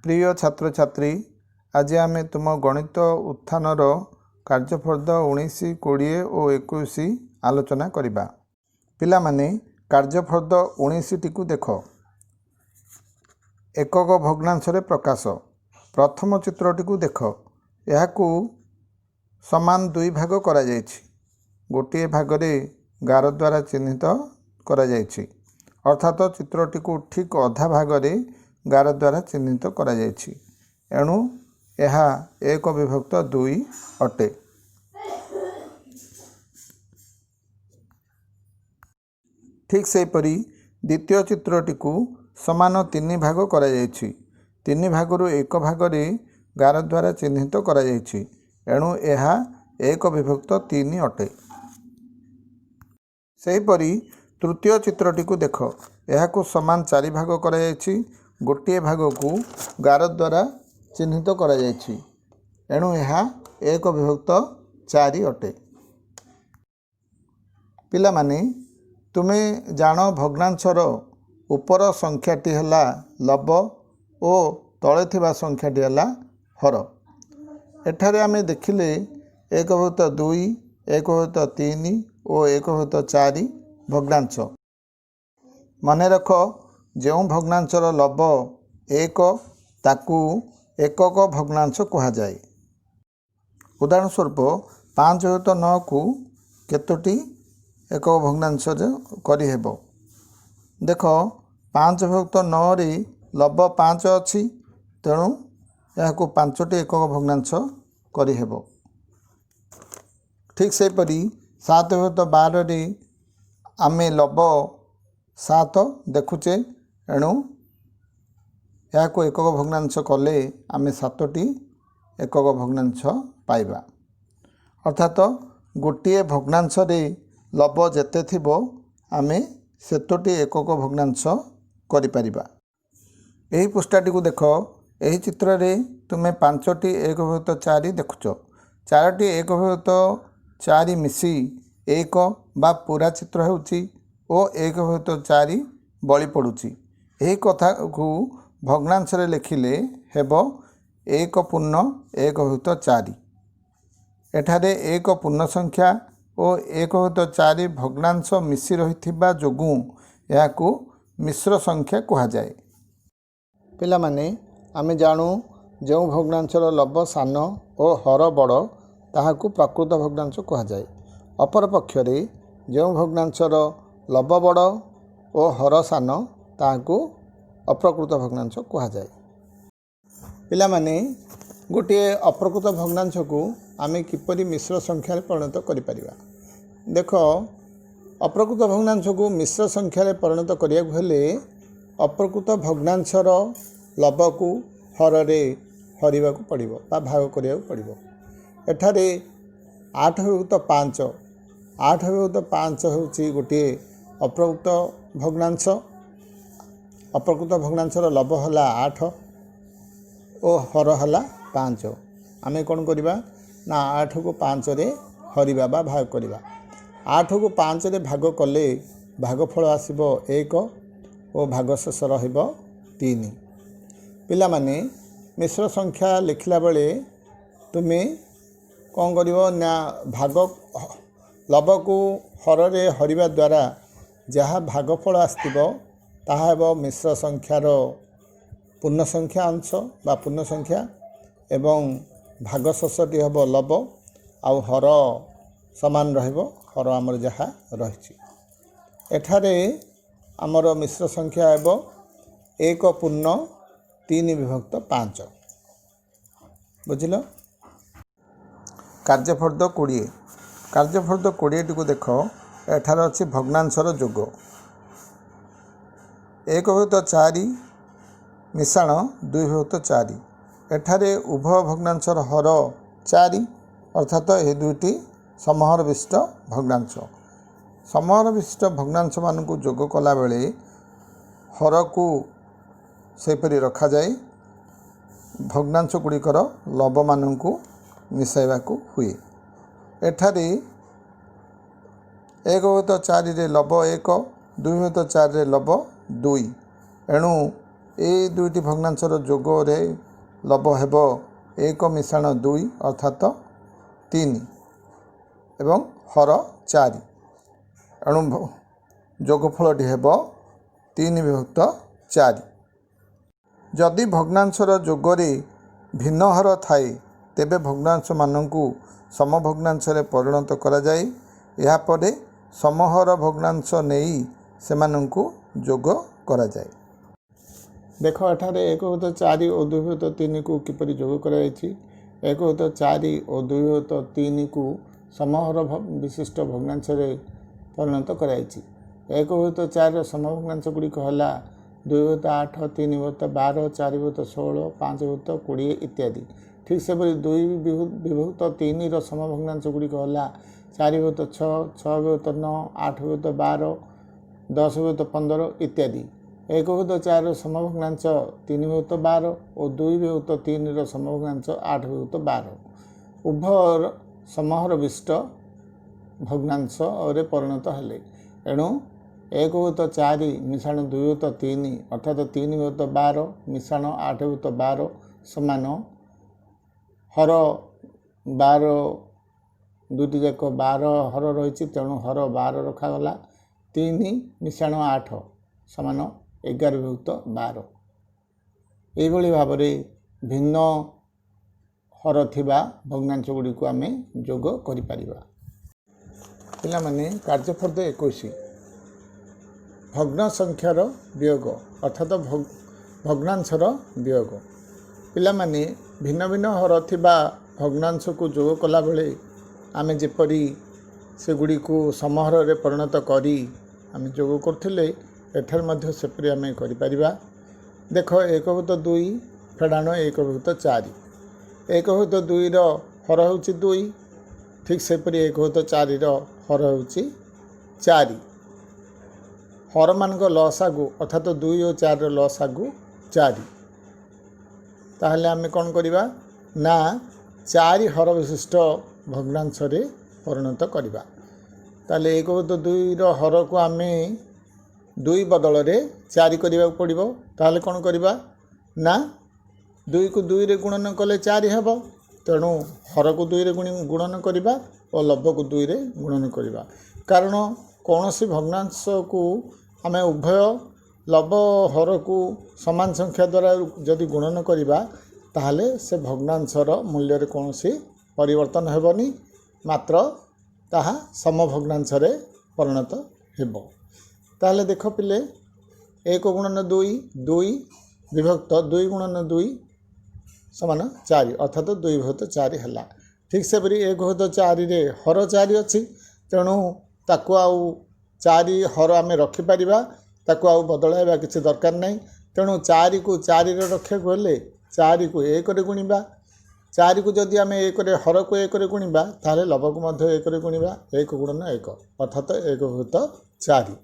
ପ୍ରିୟ ଛାତ୍ରଛାତ୍ରୀ, ଆଜି ଆମେ ତୁମ ଗଣିତ ଉତ୍ଥାନର କାର୍ଯ୍ୟଫର୍ଦ୍ଦ 19, 20 ଓ 21 ଆଲୋଚନା କରିବା। ପିଲାମାନେ, କାର୍ଯ୍ୟଫର୍ଦ୍ଦ 19ଟିକୁ ଦେଖ। ଏକକ ଭଗ୍ନାଂଶରେ ପ୍ରକାଶ। ପ୍ରଥମ ଚିତ୍ରଟିକୁ ଦେଖ। ଏହାକୁ ସମାନ ଦୁଇ ଭାଗ କରାଯାଇଛି। ଗୋଟିଏ ଭାଗରେ ଗାର ଦ୍ୱାରା ଚିହ୍ନିତ କରାଯାଇଛି, ଅର୍ଥାତ ଚିତ୍ରଟିକୁ ଠିକ୍ ଅଧା ଭାଗରେ ଗାର ଦ୍ୱାରା ଚିହ୍ନିତ କରାଯାଇଛି। ଏଣୁ ଏହା 1 ବିଭକ୍ତ 2 ଅଟେ। ଠିକ୍ ସେହିପରି ଦ୍ୱିତୀୟ ଚିତ୍ରଟିକୁ ସମାନ ତିନି ଭାଗ କରାଯାଇଛି। ତିନି ଭାଗରୁ ଏକ ଭାଗରେ ଗାର ଦ୍ୱାରା ଚିହ୍ନିତ କରାଯାଇଛି। ଏଣୁ ଏହା 1 ବିଭକ୍ତ 3 ଅଟେ। ସେହିପରି ତୃତୀୟ ଚିତ୍ରଟିକୁ ଦେଖ। ଏହାକୁ ସମାନ ଚାରି ଭାଗ କରାଯାଇଛି। ଗୋଟିଏ ଭାଗକୁ ଗାର ଦ୍ୱାରା ଚିହ୍ନିତ କରାଯାଇଛି। ଏଣୁ ଏହା 1 ବିଭକ୍ତ 4 ଅଟେ। ପିଲାମାନେ, ତୁମେ ଜାଣ, ଭଗ୍ନାଂଶର ଉପର ସଂଖ୍ୟାଟି ହେଲା ଲବ ଓ ତଳେ ଥିବା ସଂଖ୍ୟାଟି ହେଲା ହର। ଏଠାରେ ଆମେ ଦେଖିଲେ 1 ବିଭକ୍ତ 2, 1 ବିଭକ୍ତ 3 ଓ 1 ବିଭକ୍ତ 4 ଭଗ୍ନାଂଶ। ମନେ ରଖ, ଯେଉଁ ଭଗ୍ନାଂଶର ଲବ 1, ତାକୁ ଏକକ ଭଗ୍ନାଂଶ କୁହାଯାଏ। ଉଦାହରଣ ସ୍ୱରୂପ, 5 ବିଭକ୍ତ 9କୁ କେତୋଟି ଏକକ ଭଗ୍ନାଂଶରେ କରିହେବ? ଦେଖ, 5 ବିଭକ୍ତ 9ରେ ଲବ 5 ଅଛି, ତେଣୁ ଏହାକୁ ପାଞ୍ଚଟି ଏକକ ଭଗ୍ନାଂଶ କରିହେବ। ଠିକ୍ ସେହିପରି 7 ବିଭକ୍ତ 12ରେ ଆମେ ଲବ 7 ଦେଖୁଛେ, ଏଣୁ ଏହାକୁ ଏକକ ଭଗ୍ନାଂଶ କଲେ ଆମେ ସାତଟି ଏକକ ଭଗ୍ନାଂଶ ପାଇବା। ଅର୍ଥାତ ଗୋଟିଏ ଭଗ୍ନାଂଶରେ ଲବ ଯେତେ ଥିବ, ଆମେ ସେତୋଟି ଏକକ ଭଗ୍ନାଂଶ କରିପାରିବା। ଏହି ପୃଷ୍ଠାଟିକୁ ଦେଖ। ଏହି ଚିତ୍ରରେ ତୁମେ ପାଞ୍ଚଟି 1 ବିଭକ୍ତ 4 ଦେଖୁଛ। ଚାରୋଟି 1 ବିଭକ୍ତ 4 ମିଶି ଏକ ବା ପୁରା ଚିତ୍ର ହେଉଛି ଓ 1 ବିଭକ୍ତ 4 ବଳି ପଡ଼ୁଛି। ଏହି କଥାକୁ ଭଗ୍ନାଂଶରେ ଲେଖିଲେ ହେବ 1 ପୂର୍ଣ୍ଣ 1 ବିଭକ୍ତ 4। ଏଠାରେ ଏକ ପୂର୍ଣ୍ଣ ସଂଖ୍ୟା ଓ 1 ବିଭକ୍ତ 4 ଭଗ୍ନାଂଶ ମିଶି ରହିଥିବା ଯୋଗୁଁ ଏହାକୁ ମିଶ୍ର ସଂଖ୍ୟା କୁହାଯାଏ। ପିଲାମାନେ, ଆମେ ଜାଣୁ, ଯେଉଁ ଭଗ୍ନାଂଶର ଲବ ସାନ ଓ ହର ବଡ଼, ତାହାକୁ ପ୍ରାକୃତ ଭଗ୍ନାଂଶ କୁହାଯାଏ। ଅପରପକ୍ଷରେ ଯେଉଁ ଭଗ୍ନାଂଶର ଲବ ବଡ଼ ଓ ହର ସାନ, ତାହାକୁ ଅପ୍ରକୃତ ଭଗ୍ନାଂଶ କୁହାଯାଏ। ପିଲାମାନେ, ଗୋଟିଏ ଅପ୍ରକୃତ ଭଗ୍ନାଂଶକୁ ଆମେ କିପରି ମିଶ୍ର ସଂଖ୍ୟାରେ ପରିଣତ କରିପାରିବା? ଦେଖ, ଅପ୍ରକୃତ ଭଗ୍ନାଂଶକୁ ମିଶ୍ର ସଂଖ୍ୟାରେ ପରିଣତ କରିବାକୁ ହେଲେ ଅପ୍ରକୃତ ଭଗ୍ନାଂଶର ଲବକୁ ହରରେ ହରିବାକୁ ପଡ଼ିବ ବା ଭାଗ କରିବାକୁ ପଡ଼ିବ। ଏଠାରେ 8 ବିଭକ୍ତ 5, 8 ବିଭକ୍ତ 5 ହେଉଛି ଗୋଟିଏ ଅପ୍ରକୃତ ଭଗ୍ନାଂଶ। ଅପ୍ରକୃତ ଭଗ୍ନାଂଶର ଲବ ହେଲା 8 ଓ ହର ହେଲା 5। ଆମେ କ'ଣ କରିବା ନା 8କୁ 5ରେ ହରିବା ବା ଭାଗ କରିବା। 8କୁ 5ରେ ଭାଗ କଲେ ଭାଗଫଳ ଆସିବ 1 ଓ ଭାଗଶେଷ ରହିବ 3। ପିଲାମାନେ, ମିଶ୍ର ସଂଖ୍ୟା ଲେଖିଲା ବେଳେ ତୁମେ କ'ଣ କରିବ ନା ଭାଗ ଲବକୁ ହରରେ ହରିବା ଦ୍ୱାରା ଯାହା ଭାଗଫଳ ଆସିଥିବ, ତାହା ହେବ ମିଶ୍ର ସଂଖ୍ୟାର ପୂର୍ଣ୍ଣ ସଂଖ୍ୟା ଅଂଶ ବା ପୂର୍ଣ୍ଣ ସଂଖ୍ୟା ଏବଂ ଭାଗଶେଷଟି ହେବ ଲବ ଆଉ ହର ସମାନ ରହିବ, ହର ଆମର ଯାହା ରହିଛି। ଏଠାରେ ଆମର ମିଶ୍ର ସଂଖ୍ୟା ହେବ 1 ପୂର୍ଣ୍ଣ 3 ବିଭକ୍ତ 5। ବୁଝିଲ? କାର୍ଯ୍ୟଫର୍ଦ୍ଦ 20। କାର୍ଯ୍ୟଫର୍ଦ୍ଦ 20ଟିକୁ ଦେଖ। ଏଠାରେ ଅଛି ଭଗ୍ନାଂଶର ଯୋଗ। 1 ବିଭକ୍ତ 4 ମିଶାଣ 2 ବିଭକ୍ତ 4। ଏଠାରେ ଉଭୟ ଭଗ୍ନାଂଶର ହର 4, ଅର୍ଥାତ ଏହି ଦୁଇଟି ସମହର ବିଶିଷ୍ଟ ଭଗ୍ନାଂଶ। ସମହର ବିଶିଷ୍ଟ ଭଗ୍ନାଂଶମାନଙ୍କୁ ଯୋଗ କଲାବେଳେ ହରକୁ ସେହିପରି ରଖାଯାଇ ଭଗ୍ନାଂଶ ଗୁଡ଼ିକର ଲବମାନଙ୍କୁ ମିଶାଇବାକୁ ହୁଏ। ଏଠାରେ 1 ବିଭକ୍ତ 4ରେ ଲବ 1, 2 ବିଭକ୍ତ 4ରେ ଲବ 2। ଏଣୁ ଏଇ ଦୁଇଟି ଭଗ୍ନାଂଶର ଯୋଗରେ ଲବ ହେବ 1 ମିଶାଣ 2 ଅର୍ଥାତ 3 ଏବଂ ହର 4। ଏଣୁ ଯୋଗଫଳଟି ହେବ 3 ବିଭକ୍ତ 4। ଯଦି ଭଗ୍ନାଂଶର ଯୋଗରେ ଭିନ୍ନ ହର ଥାଏ, ତେବେ ଭଗ୍ନାଂଶମାନଙ୍କୁ ସମଭଗ୍ନାଂଶରେ ପରିଣତ କରାଯାଏ। ଏହାପରେ ସମହର ଭଗ୍ନାଂଶ ନେଇ ସେମାନଙ୍କୁ ଯୋଗ କରାଯାଏ। ଦେଖ, ଏଠାରେ 1 ବିଭକ୍ତ 4 ଓ 2 ବିଭକ୍ତ 3କୁ କିପରି ଯୋଗ କରାଯାଇଛି। 1 ବିଭକ୍ତ 4 ଓ 2 ବିଭକ୍ତ 3କୁ ସମହର ବିଶିଷ୍ଟ ଭଗ୍ନାଂଶରେ ପରିଣତ କରାଯାଇଛି। 1 ବିଭକ୍ତ 4ର ସମଭଗ୍ନାଂଶ ଗୁଡ଼ିକ ହେଲା 2 ବିଭକ୍ତ 8, 3 ବିଭକ୍ତ 12, 4 ବିଭକ୍ତ 16, 5 ବିଭକ୍ତ 20 ଇତ୍ୟାଦି। ଠିକ୍ ସେପରି 2 ବିଭକ୍ତ 3ର ସମଭଗ୍ନାଂଶ ଗୁଡ଼ିକ ହେଲା 4 ବିଭକ୍ତ 6, 6 ବିଭକ୍ତ 9, 8 ବିଭକ୍ତ 12, 10 ବିଭକ୍ତ 15 ଇତ୍ୟାଦି। 1 ବିଭକ୍ତ 4ର ସମଭଗ୍ନାଂଶ 3 ବିଭକ୍ତ 12 ଓ 2 ବିଭକ୍ତ 3ର ସମଭଗ୍ନାଂଶ 8 ବିଭକ୍ତ 12 ଉଭୟ ସମହର ବିଶିଷ୍ଟ ଭଗ୍ନାଂଶରେ ପରିଣତ ହେଲେ। ଏଣୁ 1 ବିଭକ୍ତ 4 ମିଶାଣ 2 ବିଭକ୍ତ 3 ଅର୍ଥାତ 3 ବିଭକ୍ତ 12 ମିଶାଣ 8 ବିଭକ୍ତ 12 ସମାନ ହର 12, ଦୁଇଟି ଯାକ 12 ହର ରହିଛି, ତେଣୁ ହର 12 ରଖାଗଲା। 3 ମିଶାଣ 8 ସମାନ 11 ବିଭକ୍ତ 12। ଏଇଭଳି ଭାବରେ ଭିନ୍ନ ହର ଥିବା ଭଗ୍ନାଂଶ ଗୁଡ଼ିକୁ ଆମେ ଯୋଗ କରିପାରିବା। ପିଲାମାନେ, କାର୍ଯ୍ୟଫର୍ଦ୍ଦ 21, ଭଗ୍ନ ସଂଖ୍ୟାର ବିୟୋଗ ଅର୍ଥାତ ଭଗ୍ନାଂଶର ବିୟୋଗ। ପିଲାମାନେ, ଭିନ୍ନ ଭିନ୍ନ ହର ଥିବା ଭଗ୍ନାଂଶକୁ ଯୋଗ କଲାବେଳେ ଆମେ ଯେପରି ସେଗୁଡ଼ିକୁ ସମହରରେ ପରିଣତ କରି ଆମେ ଯୋଗ କରୁଥିଲେ, ଏଠାରେ ମଧ୍ୟ ସେପରି ଆମେ କରିପାରିବା। ଦେଖ, 1 ବିଭକ୍ତ 2 ଫେଡ଼ାଣ 1 ବିଭକ୍ତ 4। 1 ବିଭକ୍ତ 2ର ହର ହେଉଛି 2। ଠିକ୍ ସେପରି 1 ବିଭକ୍ତ 4ର ହର ହେଉଛି 4। ହରମାନଙ୍କ ଲସାଗୁ ଅର୍ଥାତ 2 ଓ 4ର ଲସାଗୁ 4। ତାହେଲେ ଆମେ କ'ଣ କରିବା ନା 4 ହର ବିଶିଷ୍ଟ ଭଗ୍ନାଂଶରେ ପରିଣତ କରିବା। ତାହେଲେ 1 ବିଭକ୍ତ 2ର ହରକୁ ଆମେ 2 ବଦଳରେ 4 କରିବାକୁ ପଡ଼ିବ। ତାହେଲେ କ'ଣ କରିବା ନା 2କୁ 2ରେ ଗୁଣନ କଲେ 4 ହେବ। ତେଣୁ ହରକୁ 2ରେ ଗୁଣନ କରିବା ଓ ଲବକୁ 2ରେ ଗୁଣନ କରିବା, କାରଣ କୌଣସି ଭଗ୍ନାଂଶକୁ ଆମେ ଉଭୟ ଲବ ହରକୁ ସମାନ ସଂଖ୍ୟା ଦ୍ୱାରା ଯଦି ଗୁଣନ କରିବା, ତାହେଲେ ସେ ଭଗ୍ନାଂଶର ମୂଲ୍ୟରେ କୌଣସି ପରିବର୍ତ୍ତନ ହେବନି, ମାତ୍ର ତାହା ସମଭଗ୍ନାଂଶରେ ପରିଣତ ହେବ। ତାହେଲେ ଦେଖ ପିଲେ, 1 ଗୁଣନ 2 2 ବିଭକ୍ତ 2 ଗୁଣନ 2 ସମାନ 4, ଅର୍ଥାତ 2 ବିଭକ୍ତ 4 ହେଲା। ଠିକ୍ ସେପରି 1 ବିଭକ୍ତ 4ରେ ହର 4 ଅଛି, ତେଣୁ ତାକୁ ଆଉ 4 ହର ଆମେ ରଖିପାରିବା, ତାକୁ ଆଉ ବଦଳାଇବା କିଛି ଦରକାର ନାହିଁ। ତେଣୁ 4କୁ 4ରେ ରଖିବାକୁ ହେଲେ 4କୁ 1ରେ ଗୁଣିବା। 4କୁ ଯଦି ଆମେ 1ରେ, ହରକୁ 1ରେ ଗୁଣିବା, ତାହେଲେ ଲବକୁ ମଧ୍ୟ 1ରେ ଗୁଣିବା। 1 ଗୁଣନ 1 ଅର୍ଥାତ 1 ବିଭକ୍ତ 4।